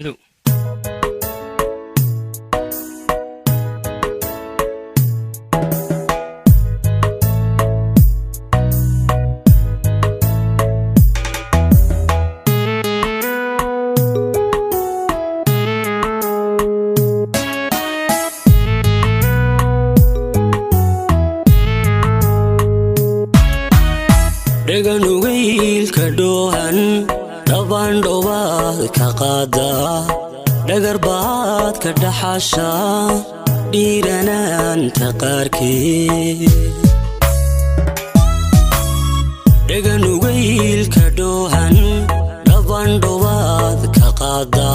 Bilow. Dhaganugaylka dhoohan dhabaandhobaad ka qaada, dhagarbaad ka dhaxasha dhiiranaanta qaarkeed. Dhaganugaylka dhoohan dhabaandhobaad ka qaada,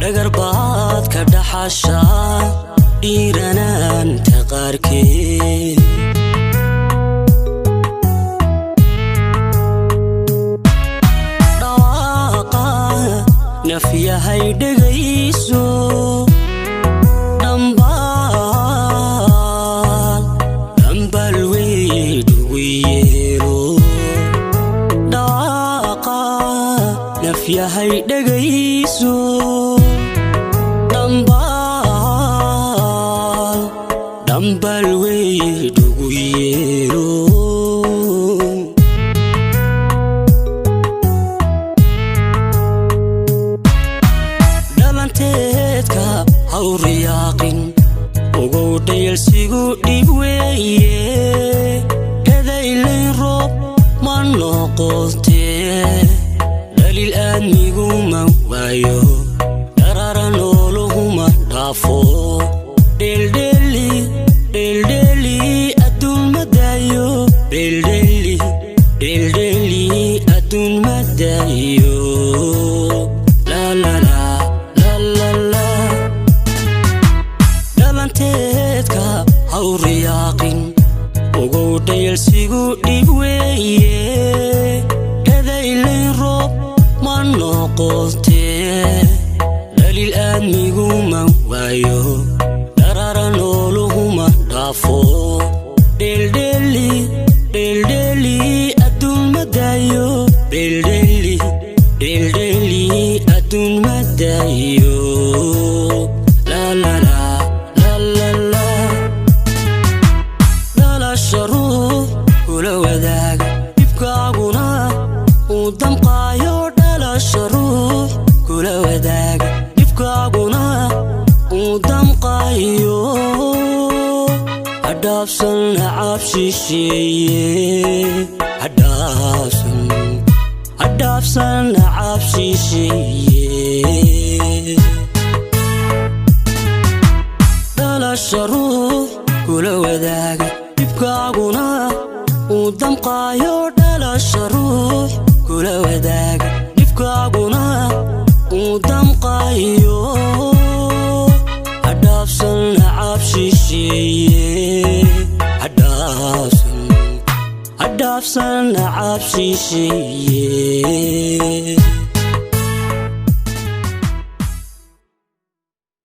dhagarbaad ka dhaxasha dhiiranaanta qaarkeed. Dhawaaqa nafyahay dhegayso, dhambaal dhambaal weydhugu yeelo. Dhawaaqa nafyahay dhegayso, dhambaal dhambaal weydhugu yeelo. Dhalanteedka haw riyaaqin, ogow dhayalsigu dhib weeye. Dhadaylayn roob ma noqotee, dhaliil aadmiguma waayo, dharaara nooluhuma dhaafo. Dheeldheeli dheeldheeli adduun ma daayo, dheeldheeli dheeldheeli adduun ma daayo. La la la la la la. Dhalanteedka haw riyaaqin, ogow dhayalsigu dhib weeye. Dhadaylayn roob ma noqotee, dhaliil aadmiguma waayo, dharaara nooluhuma dhaafo. Dheeldheeli dheeldheeli adduun ma daayo, dheeldheeli dheeldheeli adduun ma daayo. La la la la la la. Dhalasha ruux kula wadaaga dhibkaaguna uu damqaayo, dhalasha ruux kula wadaaga dhibkaaguna uu damqaayo, hadhaafsan nacaab shisheeye, hadhaafsan hadhaafsan nacaab shisheeye. Dhalasha ruux kula wadaaga dhibkaaguna uu damqaayo, dhalasha ruux kula wadaaga dhibkaaguna uu damqaayo, hadhaafsan nacaab shisheeye, hadhaafsan hadhaafsan nacaab shisheeye.